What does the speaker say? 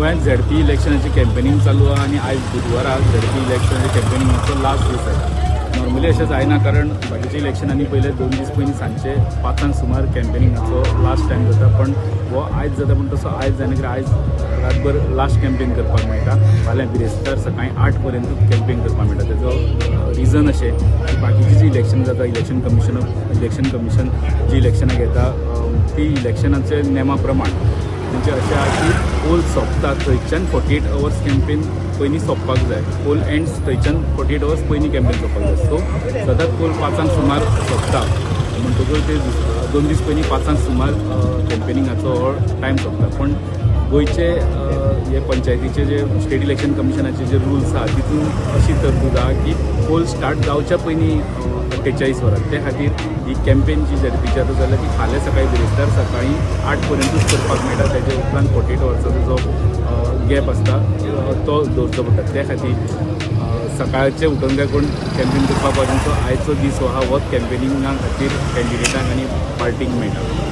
गोंयांत ZP इलेक्शनाची campaigning चालू आहा आनी आयज बुधवारा झेडपी इलेक्शनाच्या कॅम्पेनिंगाचो लास्ट दीस आसा. नॉर्मली अशें जायना, कारण बाकीच्या इलेक्शनांनी पयले 2 दीस पयलीं सांजचे 5ांक सुमार कॅम्पेनिंगाचो लास्ट टायम जाता, पण हो आयज जाता. पूण तसो आयज जायना, कित्याक आयज रातभर लास्ट कॅम्पेन करपाक मेळटा. फाल्यां बिरेस्तार सकाळीं 8 पर्यंतूच कॅम्पेन करपाक मेळटा. तेजो रिजन अशें की बाकीची जी इलेक्शन जाता, इलेक्शन कमिशन जी इलेक्शनां घेता, ती इलेक्शनाचे नेमा प्रमाण म्हणजे अशें आहा की पोल सोंपता थंयच्यान 48 अवर्स कॅम्पेन पयलीं सोंपपाक जाय. पोल एंड्स थंयच्यान 48 अवर्स पयलीं कॅम्पेन सोंपपाक जाय. सो सदांच पोल 5ांक सुमार सोंपता, म्हणटकूच ते 2 दीस पयलीं 5ांक सुमार कॅम्पेनिंगाचो हो टायम सोंपता. पण गोंयचे हे पंचायतीचे जे स्टेट इलेक्शन कमिशनाचे जे रुल्स आहा, तितून अशी तरतूद आहा की पोल स्टार्ट जावच्या पयलीं 48 वरां. ते खातीर ही कॅम्पेन जी झेडपीची आतां जाल्या, ती फाल्यां सकाळीं बिरेस्तार सकाळीं 8 पर्यंतूच करपाक मेळटा. तेजे उपरांत 48 वर्साचो जो गॅप आसता, तो दवरचो पडटा. ते खातीर सकाळचे उठून काय कोण कॅम्पेन करपाक वचना. सो आयचो दीस हो आहा, होच कॅम्पेनिंगा खातीर कॅन्डिडेटांक आनी पार्टीक मेळटा.